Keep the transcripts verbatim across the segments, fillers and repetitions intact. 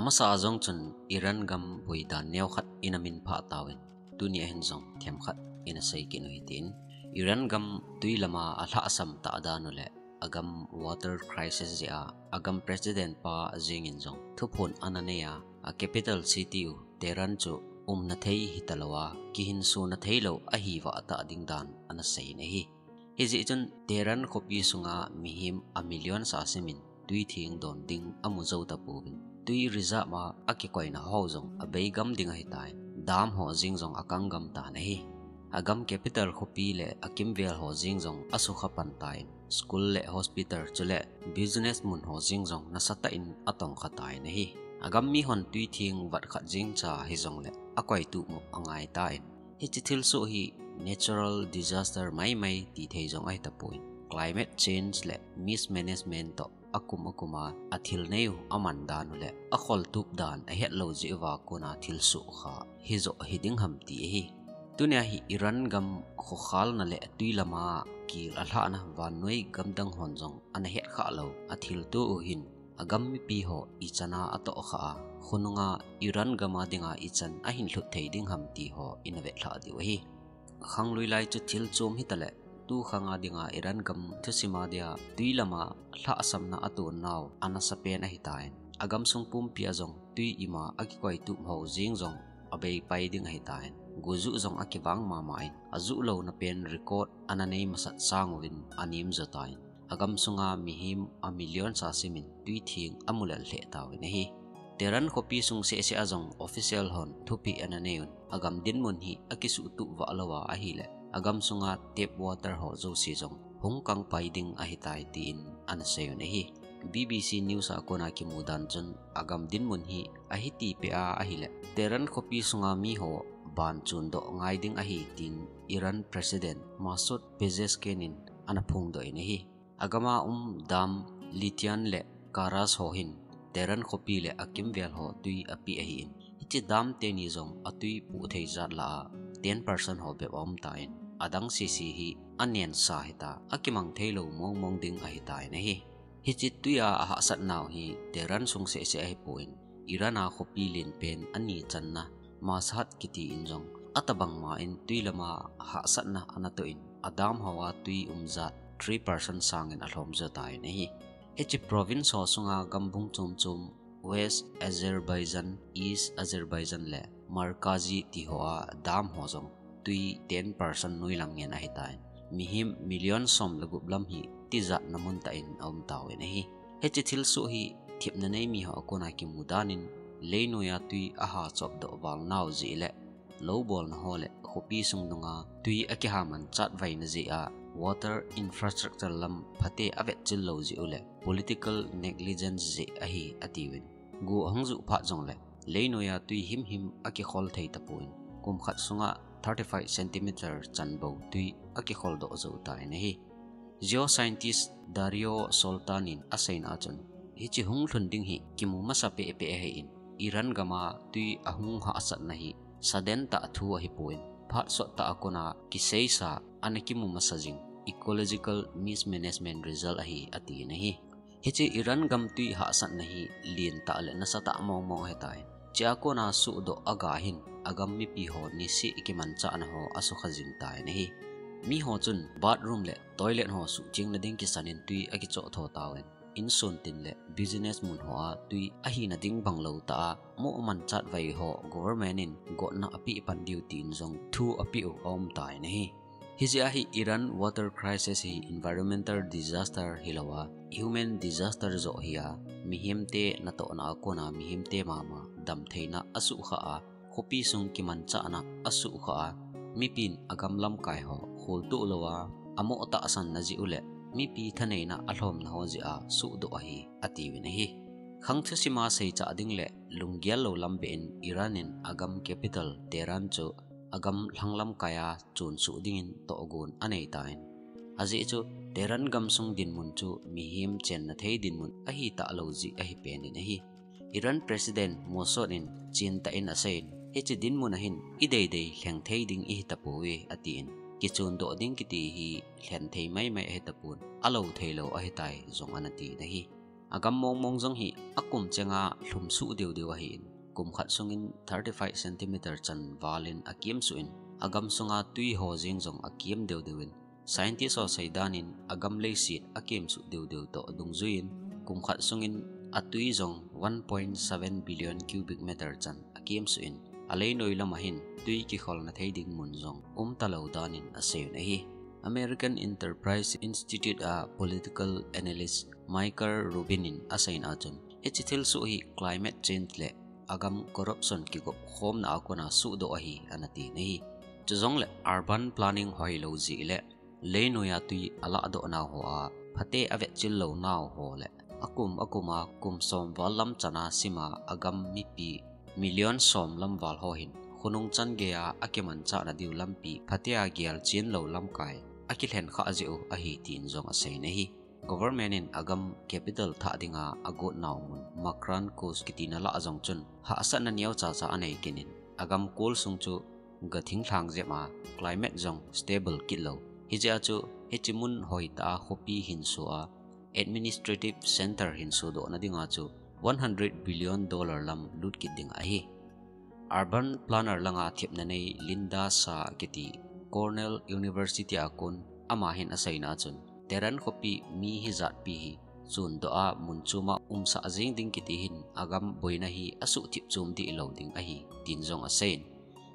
Amasa a jong chun Iran gam boidan neokhat ina minphah tauvin, tuni a hin jong themkhat ina sei kit u hitin, Iran gam tui lama alhahsam tah dan u le agam water crisis jeh a agam president pa jengin jong thuphon ana nei a, a capital city u Tehran chu umna thei hitalouva, kihinsona theilou ahi vah tah ding dan ana seiyin ahi. Hijeh chun Tehran khopi sunga mihem a million sa simin tui theng don ding amu jou tapouvin, tui reserve a akikoina ho jong abeigam ding ahitan, dam ho jeng jong akang gam tan ahi. Agam capital khopi le akimvel ho jeng jong asukha pan tan, school le hospital chule business mun ho jeng jong nasatah in atongkha tan ahi. Agam mihon tui theng vat khat jengcha hijongle akoitup mo angai tan, hiche thilsoh hi natural disaster maimai tithei jong ahitapon, climate change le mismanagement toh akum akuma athil nei u aman dan u le akholtup dan ahetlou jeh uva kona thilsoh kha hijoh hiding ham ti ahi. Tunia hi Iran gam khokhalna le tui lama kel alhahna vannoi gamdang hon jong ana hetkhah lou athilto u hin, agam mipi ho ichan a atohkhah a, khonunga Iran gam a dinga ichan ahin lhut thei ding ham ti ho ina vetlhah diu ahi. Khanglui lai chu thil chom hitale, tu khang a dinga Iran gam thusim a dia tui lama lhahsamna aton nau ana sapen ahitan, agamsung pumpi a jong tui ima akikoitup ho jeng jong abeipai ding ahitan, gojuh jong akivang mama in, ajuh louna pen record ana nei masat sang uvin anem jo tan, agamsunga mihem a million sa simin tui theng amulel lheh tauvin ahi. Tehran khopi sung sehseh a jong official hon thupeh ana nei un, agam dinmun hi akisuhtup vah louva ahile, agamsunga tap water ho jouse jong hung kangpai ding ahitai tin ana sei un ahi. BBC News a kona kimu dan chun agam dinmun hi ahiti peh a ahile, Tehran khopi sunga miho ban chundoh ngai ding ahi tin Iran President Masoud Pezeshkian in ana phongdoh in ahi. Agama um dam Litian le Karas ho hin Tehran khopi le akimvel ho tui apeh ahin, hiche dam teni jong atui poh thei jat lah a ten percent ho bep aumtan, adang sese hi anensa hita, akimang theilou mongmong ding ahitan ahi. Hiche tui a ahahsatnau hi Tehran sung sehseh ahipon, Iran a khopi lenpen ani channa Mashhad kiti in jong atobang ma in tui lama hahsatna ana toh in, adam hoa tui um jat three percent sangin alhom jo tan ahi. Hiche province ho sunga gambung chom chom West Azerbaijan, East Azerbaijan le Markazi ti hoa dam ho jong tui ten percent noilang ngen ahitan, mihem million som le gup lam hi tijatna mun tah in aum tauvin ahi. Hiche thilsoh hi thepna nei miho a kona kimu dan in, leinoiya tui aha chopdoh val nau jeh le, loubolna ho le khopi sung dunga tui akiha manchah vaina jeh a water infrastructure lam phate avetchil lou jeh u le political negligence jeh ahi atiuvin, go ahung juh phat jongle leinoiya tui himhim akikhol thei tapon, kum khat sunga thirty five centimeter chan bou tui akikhol doh jou tan ahi. Geoscientist Dario Soltan in aseina a chun, hiche hung lhun ding hi kimu masa pehpeh ahin, Iran gam a tui ahung hahsatna hi sudden tah thu ahipon, phat sottah a kona kiseisa ana kimu masa jing ecological mismanagement result ahi atin ahi. Hiche Iran gam tui hahsatna hi lentah le nasatah mongmong ahitan, hichea kona sohdoh aga hin agam mipi ho niseh kimanchahna ho asukha jing tan ahi. Miho chun bathroom le toilet ho suhchengna ding kisan in tui akichoh tho tauvin, insung tin le business mun hoa tui ahina ding banglou tah a moh manchah vai ho government in gotna apeh pan diu tin jong thu apeh u aum tan ahi. Hijeh a hi Iran water crisis hi environmental disaster hilouva, human disaster joh hi a, mihemte natohna a kona mihemte mama damtheina asuhkhah a, khopi sung kimanchahna asuhkhah a, mipin agam lamkai ho kholtoh louva amoh tahsanna jeh u le mipi thaneina alhomna ho jeh a sohdoh ahi atiuvin ahi. Khang thusim a seichah ding le lunggel lou lam beh in Iran in agam capital Tehran chu agam lhanglam kai a chonsuh dingin tohgon anei tan, ajeh chu Tehran gamsung dinmun chu mihem chenna thei dinmun ahitah lou jeh ahi pen in ahi. Iran President Mossad in chentah in aseiyin, hiche dinmun a hin ideidei lheng thei ding ihi tapouve atin, kichondoh ding kiti hi lhen thei maimai ahi tapon, alou theilou ahitai jong ana tin ahi. Agam mongmong jong hi akum chenga lhumsuh deu deu ahin, kum khat sungin thirty-five centimeter chan valin akemsuh in, agam sunga tui ho jeng jong akem deu deu in, scientist ho seidan in agam leiset akemsuh deu deu toh dungjuiyin, kum khat sungin atui jong one point seven billion cubic meter chan akemsuh in, aleinoi lama hin tui kikholna thei ding mun jong umtalou danin aseiyun ahi. American Enterprise Institute a political analyst Michael Rubin in aseina chun, hiche thilsoh hi climate change le agam corruption kigop khomna a kona suhdoh ahi, ana tin ahi. Chujongle urban planning hoilou jeh le leinoiya tui alahdoh nau hoa phate avetchil lou nau ho le akum akuma kum som val lam chana sima agam mipi million som lam val ho hin khonung chan geiya akimanchah nadiu lampi phatea gelchen lou lamkai akilhen khah jeh u ahi tin jong aseina ahi. Government in agam capital thah dinga agot nau mun Makran Coast kitina lah jong chun hahsatna neocha cha anei kit in, agam kol sung chu gathing lhang jep a climate jong stable kit lou. Hijeh a chu hiche mun hoitah a khopi hinso a administrative center hinso dohna dinga chu one hundred billion dollar lam lut kit ding ahi. Urban planner langa thepna nei Linda Sa kiti Cornell University a kon ama hin aseina chun, Tehran khopi mi hijatpi hi chundoh a mun choma umsah jeng ding kiti hin agam boina hi asuhthip chom dih lou ding ahi, tin jong aseiyin.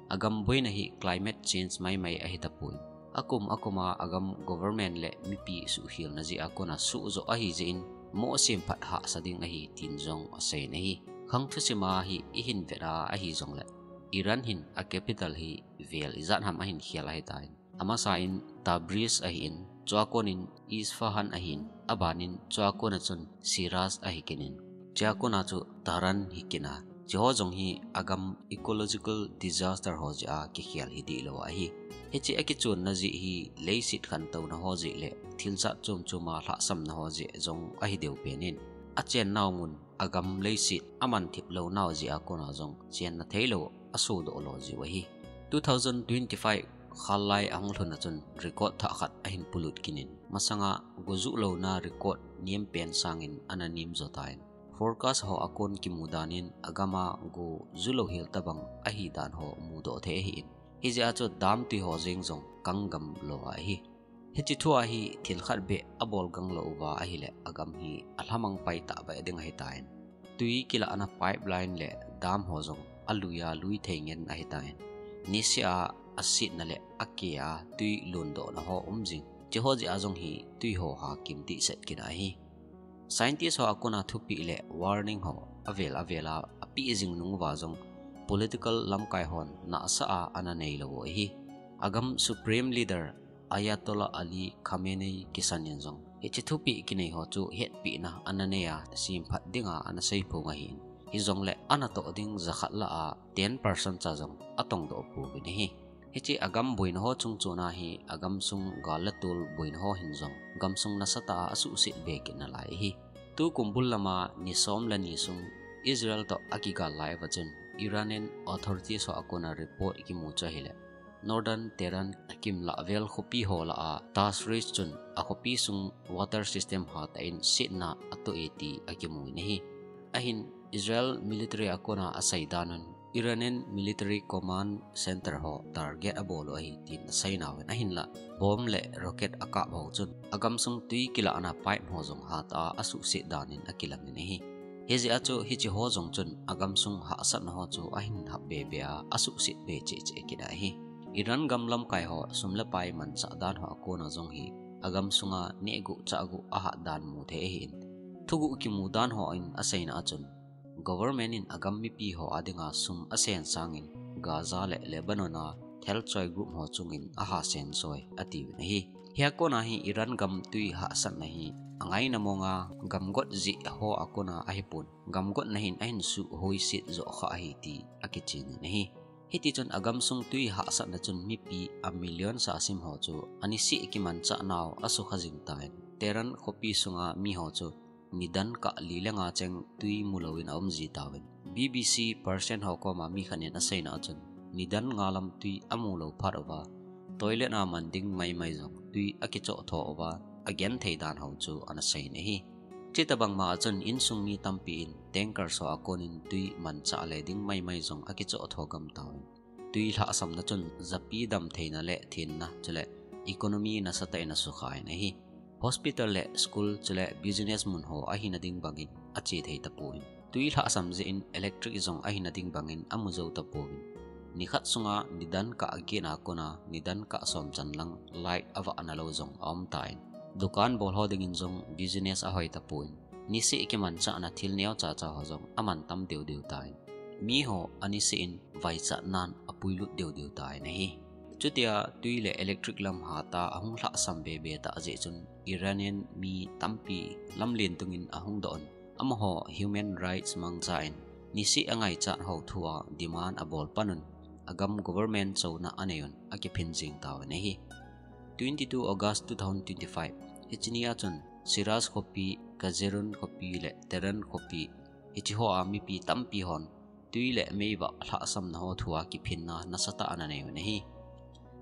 Agam boina hi climate change maimai ahitapon, akum akuma agam government le mipi suhkhelna jeh a kona suhjoh ahi jeh in, mohsem phat hahsa ding ahi, tin jong aseiyin ahi. Khang thusima hi ihin vet a ahi jongle, Iran hin a capital hi vel ijat ham ahin khel ahitan. Amasa in Tabriz ahin, chua konin Isfahan ahin, abanin chua kona chun Shiraz ahi kit in, chua kona chu Tehran hi kit a, hiche ho jong hi agam ecological disaster ho jeh a kikhel hi dih lou ahi. Hiche akichonna jeh hi leiset khantouna ho jeh le thil jat chom choma lhahsamna ho jeh jong ahi deu pen in, achen nau mun agam leiset aman thip lou nau jeh a kona jong chenna theilou asodoh lou jeh u ahi. Two thousand twenty-five khalai ahung lhun a chun record thah khat ahin polut kit in, masanga gojuh louna record nem pen sangin ana nem jo tan. Forecast ho a kon kimu danin agama go ju lou hel tabang ahi dan ho mudoh thei ahin. Hijeh a chu dam tui ho jeng jong kang gam lou ahi. Hiche thua hi thil khat beh abol gang lou uva ahile agam hi alhamang pai tah bai ding ahitan. Tui kilahna pipeline le dam ho jong alui a lui thei ngen ahitan. Niseh a asetna le akeh a tui lundohna ho um jing. Hiche ho jeh a jong hi tui ho ha kim dihset kit ahi. Scientist ho a kona thupeh le warning ho avel avel a apeh jing nung uva jong political lamkai hon nahsah a ana nei lou u ahi. Agam Supreme Leader Ayatollah Ali Khamenei kisan in jong hiche thupeh kinei ho chu hetpehna ana nei a, semphat dinga ana seiphong ahin. Hijongle ana toh ding jakhat lah a ten percent cha jong atongdoh pouvin ahi. Hiche agam boina ho chungchon a hi agamsung gal le tol boina ho hin jong gamsung nasatah a asuhset be kit nalai ahi. Tukum bul lama ni som le ni sung Israel toh akigal lai uva chun Iranian authorities ho a kona report kimu chu ahile, Northern Tehran akim lah vel khopi ho lah a Tabriz chun akhopi sung water system hatah in setna atoh e ti akimu in ahi. Ahin Israel military a kona aseidan un Iranian military command center ho target abol u ahi tin aseinauvin, ahinla bomb le rocket akap ho chun agamsung tui kilahna pipe ho jong hatah a asuhset danin akilamin ahi. Hijeh a chu hiche ho jong chun agamsung hahsatna ho chu ahin hap be be a asuhset be cheh cheh kit ahi. Iran gam lamkai ho sum le pai manchah dan ho a kona jong hi agamsunga nehguh chahguh ahat dan mu thei ahin. Thuguh kimu dan ho in aseina a chun, government in agam mipi ho a dinga sum asen sangin Gaza le Lebanon a thelchoi group ho chungin ahasen soi atiuvin ahi. Hia kona hi Iran gam tui hahsatna hi angaina monga gamgot jeh ho a kona ahipon, gamgotna hin ahin suhhoiset joh kha ahi ti akichenin ahi. Hitichun agamsung tui hahsatna chun mipi a million sa sim ho chu aniseh kimanchah nau asukha jing tan. Tehran khopi sunga mi ho chu nidan kah li le nga cheng tui mulouvin aum ji tauvin, B B C Persian ho koma mi khat in aseina a chun nidan nga lam tui amulou phat uva, toilet a man ding maimai jong tui akichoh tho uva, agenthei dan ho chu ana seiyin ahi. Chuti bangma a chun insung mi tampi in tanker so a konin tui manchah le ding maimai jong akichoh tho gam tauvin. Tui lhahsamna chun japi damtheina le thenna chule economy nasatah in asukha in ahi. Hospital le school chule business mun ho ahina ding bangin ache thei tapon. Tui lhahsam jeh in electric jong ahina ding bangin amu jou tapon. Nikhat sunga nidan kah get a kona nidan kah som chan lang light avah nalou jong aum tan. Dukan bol ho dingin jong business ahoi tapon. Niseh kimanchahna thil neocha cha ho jong aman tam deu deu tan. Mi ho aniseh in vaichatnan apuilut deu deu tan ahi. Chutia tui le electric lam hatah a ahung lhahsam be be tah jeh chun Iranian mi tampi lamlen tungin ahung doh un. Amaho human rights mangchan niseh a ngaichat ho thua demand abol panun, agam government chouna anei un, akiphin jing tauvin ahi. Twenty-two August two thousand twenty-five, hiche nia chun Shiraz khopi, Khazerun khopi le Tehran khopi, hiche hoa mipi tampi hon tui le mei vah lhahsamna ho thua kiphinna nasatah ana nei un ahi.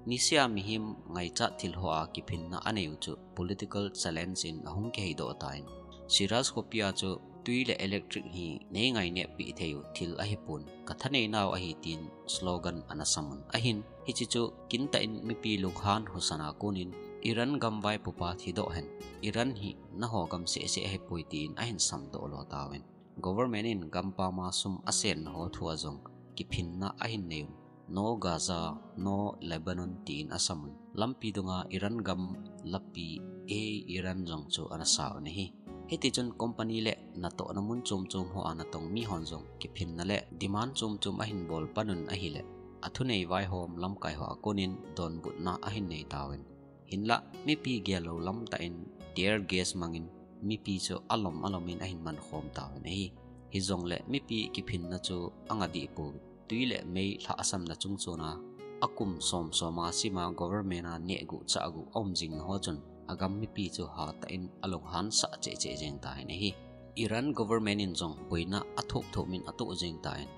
Niseh a mihem ngaichat thil hoa kiphinna anei u chu political challenge in ahung kiheidoh tan. Shiraz khopi a chu tui le electric hi nei ngaineppi thei u thil ahipon, kathanei nau ahi tin slogan ana sam un. Ahin, hiche chu kintah in mipi lunghan husan a konin Iran gam vaipopa thidoh hen, Iran hi naho gam sehseh ahipoi tin ahin samdoh lo tauvin. Government in gampam a sum asenna ho thua jong kiphinna ahin nei un. No Gaza, no Lebanon tin asam un. Lampi dunga Iran gam lapi, ei Iran jong chu ana sa un ahi. Hiti chun company le natohna mun chom chom hoa natong mi hon jong kiphinna le demand chom chom ahin bol panun ahile, athunei vaihom lamkai hoa konin donbutna ahin nei tauvin. Hinlah, mipi gel lou lamtah in tear gas mangin mipi chu alom alom in ahin mankhom tauvin ahi. Hijongle mipi kiphinna chu anga deh pon. Tui le mei lhahsamna chungchona akum som som a sima government a nehguh chahguh aum jing ho chun agam mipi chu hatah in alunghan sah cheh cheh jeng tan ahi. Iran government in jong boina athup thup in atoh jeng tan,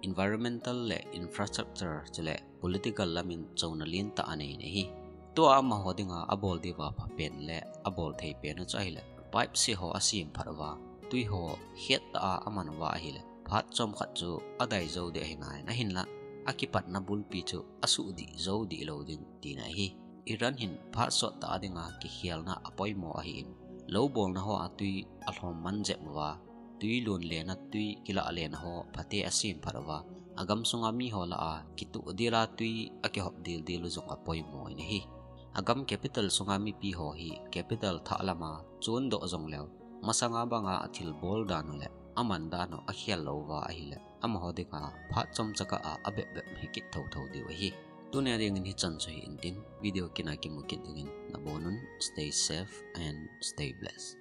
environmental le infrastructure chule political lamin chouna lentah anei in ahi. Tua amaho dinga abol diuva phapen le abol thei pen u chu ahile, pipe se ho asem phat uva, tui ho hettah a aman uva ahile, phat chomkhat chu adai jou ding ahi nai, ahinlah akipatna bulpi chu asuhdih jou dih lou ding tina ahi. Iran hin phat sottah a dinga kikhelna apoimo ahin, lou bolna hoa tui alhom man jep uva, tui lon lena tui kilah lena ho phate asem phat uva, agam sunga mi ho lah a kituh dila tui akihop dildil u jong apoimo in ahi. Agam capital sunga mipi ho hi capital thah lama chondoh jongleu, masanga banga athilbol dan u le aman dan u akhel lou uva ahile, amaho dinga phat chomcha kah a abep bep hikit thotho diu ahi. Tunia dingin hichan chu hi intin, video kit a kimu kit dingin nabonun, stay safe and stay blessed.